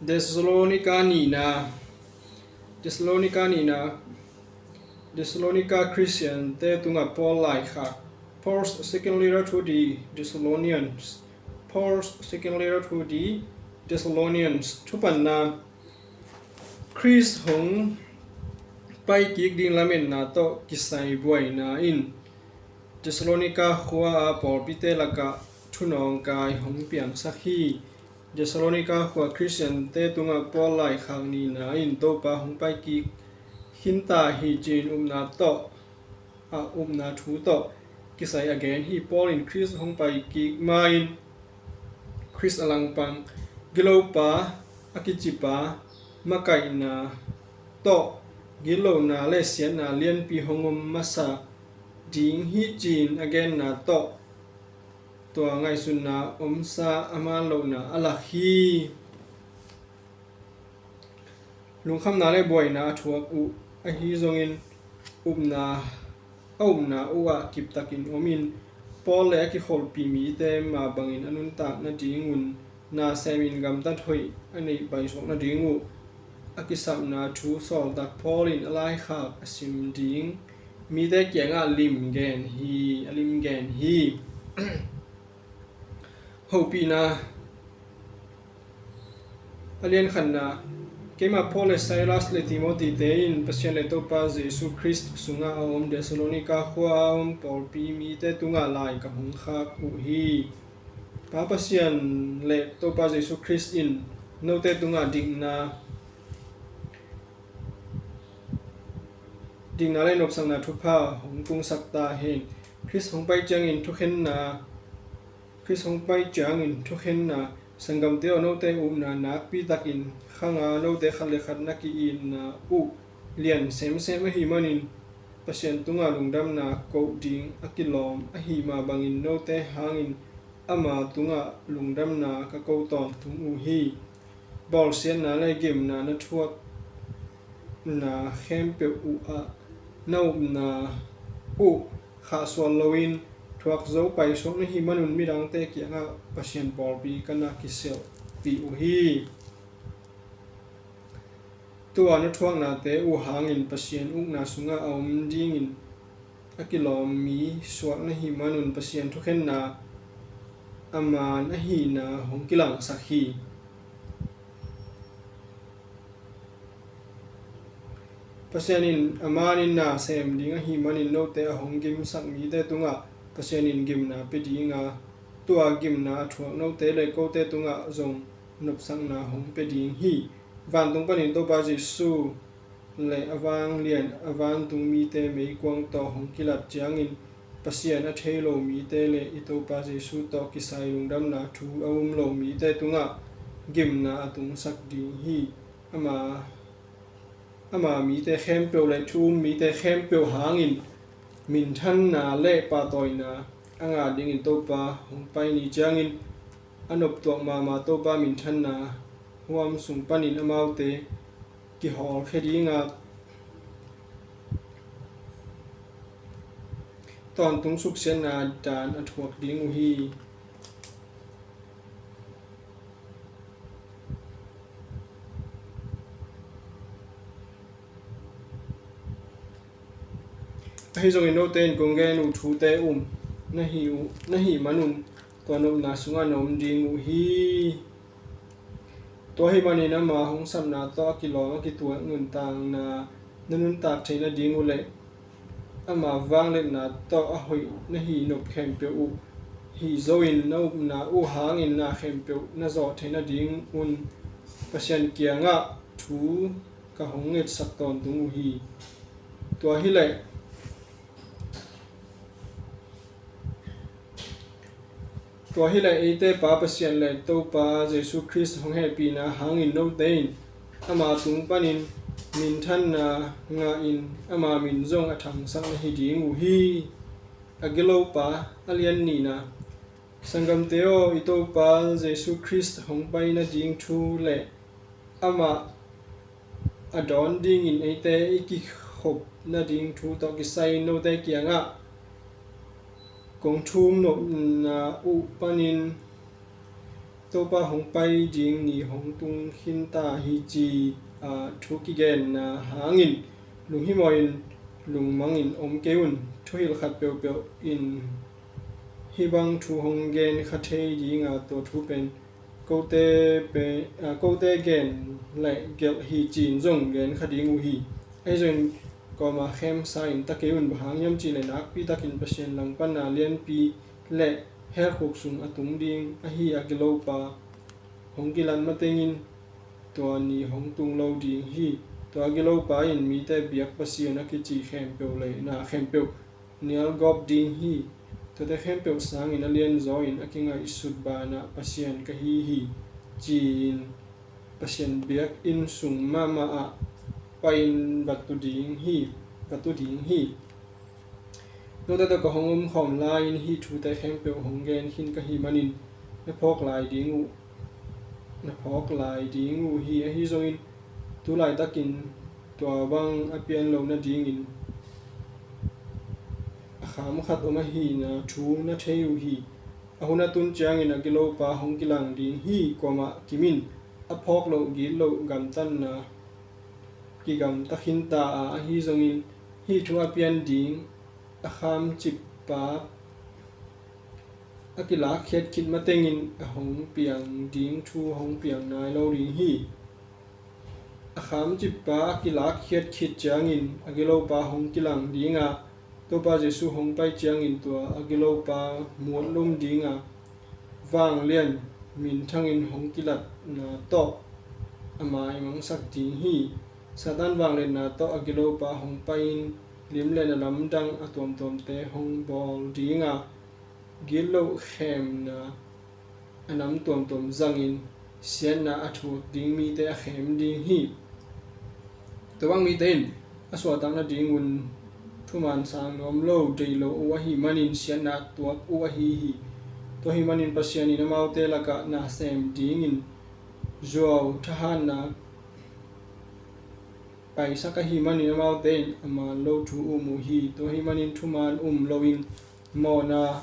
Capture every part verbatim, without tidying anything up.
Thessalonica nihna, Thessalonica nihna, Thessalonica Christian te tungah Paul laikhak. Paul's second letter to the Thessalonians. Paul's second letter to the Thessalonians. Thupanna, Khrist hong paikik ding lametna tawh kisai buaina in Thessalonica khua a pawlpite lakah thunawngkai hong piangsak hi. Thessalonica khua Christian te tungah Paul laikhak nihna in Topa hong paikik khinta hi ci-in upna tawh, a upna thu tawh kisai a gen hi. Paul in Khrist hong paikik ma-in Khrist a langpang, gilopa, a kicipa, makaihna tawh gitlohna le siatna lianpi hong om masa ding hi ci-in a genna tawh tua ngaihsutna omsa a man lohna a lak hi. Lungkhamna le buaina a thuak uh ahi zongin upna, a upna uh ah kiptakin omin Paul le a kikholhpih mite mah bangin a nuntak nadingun na semin gamtat hoih a neih paisuak nading uh a kisapna thu sawltak Paul in a laikhak a sim ding mite kiangah lim gen hi, a lim gen hi. Hopihna, a lian khatna, keimah Paul le Silas le Timothy te in Pasian le Topa Jesu Khrist sungah a om Thessalonica khua a om pawlpi mite tungah lai ka hong khak uh hi. Pa Pasian le Topa Jesu Khrist in note tungah dikna, dikna le nopsakna thupha hong tungsak ta hen. Khrist hong pai ciangin thukhenna, Khrist hong pai ciangin thukhenna, sanggamte aw, note upna nakpi takin khanga note khat le khat na ki-itna uh lian semsem ahih manin Pasian tungah lungdamna koh ding a kilawm ahih mah bangin note hangin ama tungah lungdamna ka ko tawntung uh hi. Bawlsiatna le gimna na thuakna khempeuh uh ah na upna uh khahsual loin thuak zo paisuak na hih manun midangte kiangah Pasian pawlpi ka na kiselhpih uh hi. Tua na thuaknate uh hangin Pasian ukna sungah a om dingin a kilawm mi suak na hih manun Pasian thukhenna a man ahihna hong kilangsak hi. Pasian in a manin na sem ding ahih manin note a hong gimsak mite tungah Pasian in gimna pia dinga, tua gimna a thuak note le kote tungah zong nopsakna hong pia ding hi. Vantung panin Topa Jesu le a vanglian a vantung mite meikuang tawh hong kilat ciangin Pasian a thei lo mite le i Topa Jesu tawh kisai lungdamna thu a um lo mite tungah gimna a tungsak ding hi. Ama, ama mite khempeuh le thu um mite khempeuh hangin minthanna le pahtawina a ngah dingin Topa hong pai ni ciangin a noptuak mahmah Topa minthanna huam sung panin amaute kihawlkhia dinga tawntung suksiatna dan a thuak ding uh hi. Ahi zongin note in kong gen uh thute um na hih uh, na hih manun tua nopna sungah na om ding uh hi. Tua ahih manin ama hong sapna tawh a kilawm a kituak nuntakna na nuntak theih nading uh le ama vangliatna tawh a hoih na hih nop khempeuh uh hih zoin na upna uh hangin na khempeuh na zawh theih nadingun Pasian kiangah thu ka hong ngetsak tawntung uh hi. Tua hileh, tua hileh eite Pa Pasian le Topa Jesu Khrist hong hehpihna hangin note in ama tung panin minthanna ngahin ama min zong a thangsak na hi ding uh hi. A gilopa a lian nihna, sanggamte aw, i Topa Jesu Khrist hong pai nading thu le amah a dawn dingin eite i kikhop nading thu tawh kisai note kiangah kong thum nopna uh panin Topa hong pai ding ni hong tung khin ta hi ci-a thu kigenna hangin lunghimawhin lungmangin om kei un. Thuhilh khat peuhpeuh in hih bang thu hong gen kha thei dinga, tua thu pen kote, pe, a, kote gen le gelh hi ci-in zong gen kha ding uh hi. Ahi zongin kawma khemsa in ta kei un. Bang hang hiam cihleh nakpi takin Pasian langpanna lianpi le hell khuk sung a tung ding ahi a gilopa hong kilat matengin tua ni hong tung lo ding hi. Tua gilopa in mite biak pasian a kici khempeuh le na khempeuh nial gawp ding hi. Tuate khempeuh sangin a lianzaw in a kingaihsut banah Pasian ka hi hi, ci-in Pasian biakinn sung mahmah ah pai-in va tu ding hi, va tu ding hi. Note tawh ka hong omkhawm lai-in hih thute khempeuh hong gen khin ka hih manin na phawk lai ding uh, na phawk lai ding uh hi. Ahi zongin tu laitakin tua bang a pian lo nadingin a kham khat om ahihna thu na thei uh hi. A hun a tun ciangin a gilopa hong kilang ding hi. Kuamah kimin a phawk loh gitloh gamtatna kigamta khin ta a, ahi zongin hih thu a pian ding a khamcippa a kilakkhiat khit matengin a hong piang ding thu hong piang nai lo ding hi. A khamcippa a kilakkhiat khit ciangin a gilopa hong kilang dinga, Topa Jesuh hong pai ciangin tua a gilopa muatlum dinga, vanglian minthangin hong kilatna tawh a maimangsak ding hi. Satan vangliatna tawh a gilopa hong pai-in lim le na lamdang a tuamtuamte hong bawl dinga, gitloh khemna a nam tuamtuam zangin siatna a thuak ding mite a khem ding hi. Tua bang mite in a suahtak nadingun thuman sang nuam lo, deih lo uh ahih manin siatna a tuak uh ahi hi. Tua ahih manin Pasian in amaute lakah na sem dingin zuau thahatna paisak ahih manin amaute in a man lo thu um uh hi. Tua ahih manin thuman um loin mawhna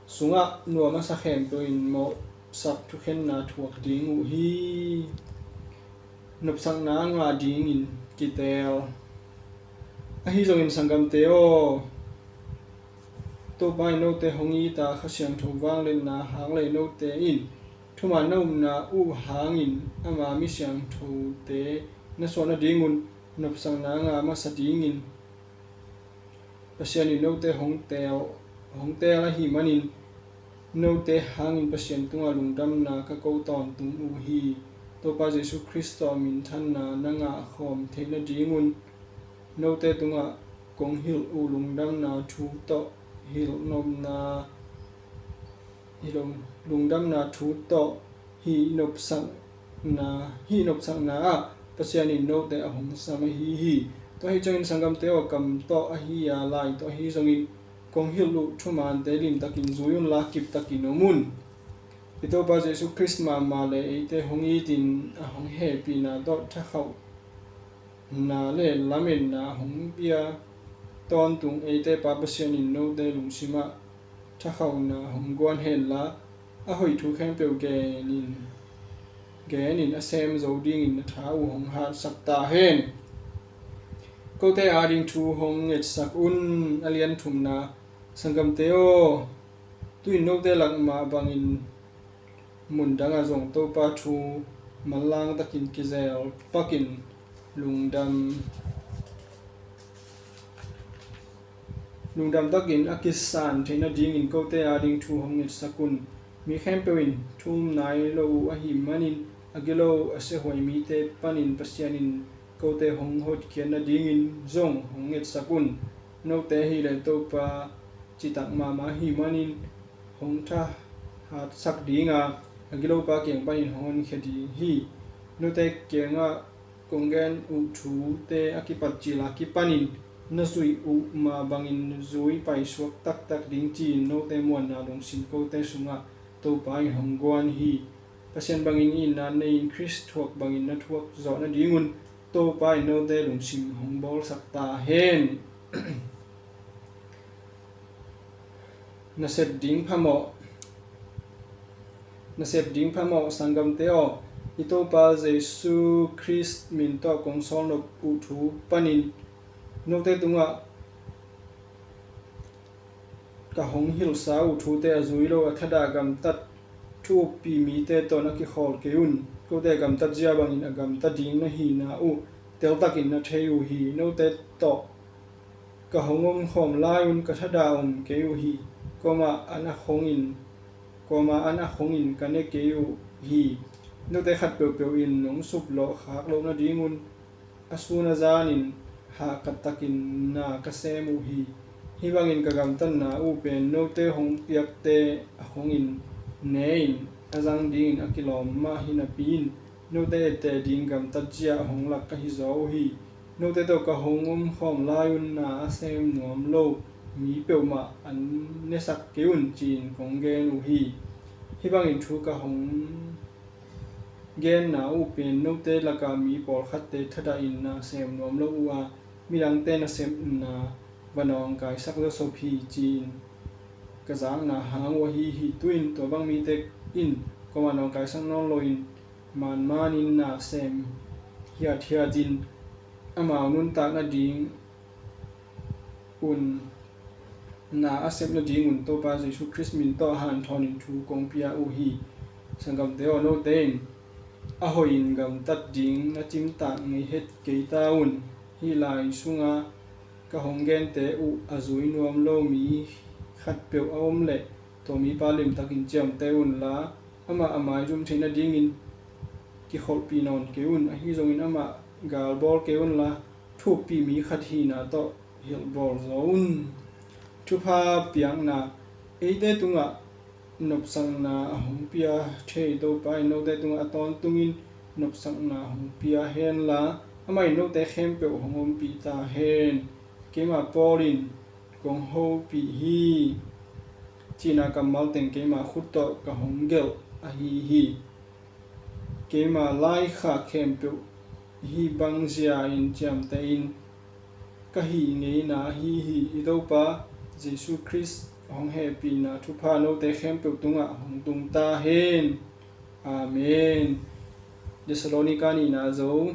sungah nuam a sa khempeuh in mawhsak thukhenna thuak ding uh hi. Nopsakna a ngah dingin kiteel. Ahi zongin sanggamte aw, Topa in note hong it a, Kha Siangtho vangliatna hang le note in thuman na upna uh hangin ama mi siangthote na suah nadingun nopsakna a ngah masa dingin Pasian in note hong teel, hong teel ahih manin note hangin Pasian tungah lungdamna ka ko tawntung uh hi. Topa Jesuh Khrist tawh minthanna na ngah khawm theih nadingun note tungah kong hilh uh lungdamna thu tawh hilh nopna, hilh lungdamna thu tawh hih nopsakna, hih nopsakna ah Pasian in note a hong sam ahi hi. Tua ahi ciangin sanggamte aw, kam tawh ahi a, lai tawh ahi zongin kong hilh uh thumante limtakin zui unla kiptakin om un. I Topa Jesuh Khrist mahmah le eite hong itin a hong hehpihna tawh thakhauhna le lametna hong pia tawntung eite Pa Pasian in note lungsimah thakhauhna hong guan henla, a hoih thu khempeuh genin, genin a sem zo dingin na tha uh hong hatsak ta hen. Kote ading thu hong ngetsak un. A lian thumna. Sanggamte aw, tu-in note lak mah bangin mundangah zong Topa thu manlang takin kizel pakin lungdam, lungdam takin a kisan theih nadingin kote ading thu hong ngetsak un. Mi khempeuh in thu um nai lo uh ahih manin a gilo a siahuai mite panin Pasian in kote hong hotkhiat nadingin zong hong ngetsak un. Note ahih leh Topa citak mahmah ahih manin hong thahatsak dinga, a gilopa kiang panin hong honkhia ding hi. Note kiangah kong gen uh thute a kipat cil a kipanin na zuih uh mah bangin zui paisuak taktak ding ci-in note muanna lungsim kote sungah Topa in hong guan hi. Pasian bangin itna nei-in Khrist thuak bangin na thuak zawh nadingun Topa in note lungsim hong bawlsak ta hen. Na sep ding phamawh. Nasep ding phamawh sanggamte aw, i Topa Jesu Khrist min tawh kong sawlnop uh thu panin note tungah ka hong hilhsa uh thute a zui lo, a thadah gamtat thu uppi mite tawh na kikhawl kei un. Kote gamtat zia bangin a gamta ding na hihna uh teltakin na thei uh hi. Note tawh ka hong omkhawm lai-un ka thadah om kei uh hi. Kuamah an a khongin, kuamah an a khongin ka ne kei uh hi. Note khat peuhpeuh in nong suplawh khak loh nadingun a sun a zanin hahkat takin na ka sem uh hi. Hih bangin ka gamtatna uh pen note hong piakte a khongin ne-in a zang dingin a kilawm mah hi napi in, note etteh ding gamtat zia a hong lak ka hizaw uh hi. Note tawh ka hong omkhawm lai-un na a sem nuam lo mi peuhmah an nesak kei un, ci-in kong gen uh hi. Hih bangin thu ka hong genna uh pen note lakah mi pawlkhatte thadahin na sem nuam lo uh a, midangte nasepna va nawngkaisak zawsop hi, ci-in ka zakna hang uh ahi hi. Tu-in tua bang mite in kuamah nawngkaisak nawn loin manmanin na sem hiathiatin amau nuntak nading un na a sep nadingun Topa Jesu Khrist min tawh hanthawnin thu kong pia uh hi. Sanggamte aw, note in a hoihin gamtat ding na cimtak ngei het kei ta un. Hih lai sunga ka hong gente uh a zui nuam lo mi khatpeuh a om leh tua mipa limtakin ciamteh unla, amah a maizum theih nadingin kikholhpih nawn kei un. Ahi zongin amah galbawl kei unla, thu uppi mi khat hihna tawh hilhbawl zaw un. Thupha piakna. Eite tungah nopsakna a hong pia thei Topa in note tungah a tawntungin nopsakna hong pia henla, amah in note khempeuh hong ompih ta hen. Keimah Paul in kong hopih hi, cihna kammal teng keima khut tawh ka hong gelh ahi hi. Keima laikhak khempeuh hih bang zia-in ciamtehin ka hih ngeina ahi hi. I Topa Jesu Khrist hong hehpihna thupha note khempeuh tungah hong tung ta hen. Amen. Thessalonica nihna zo.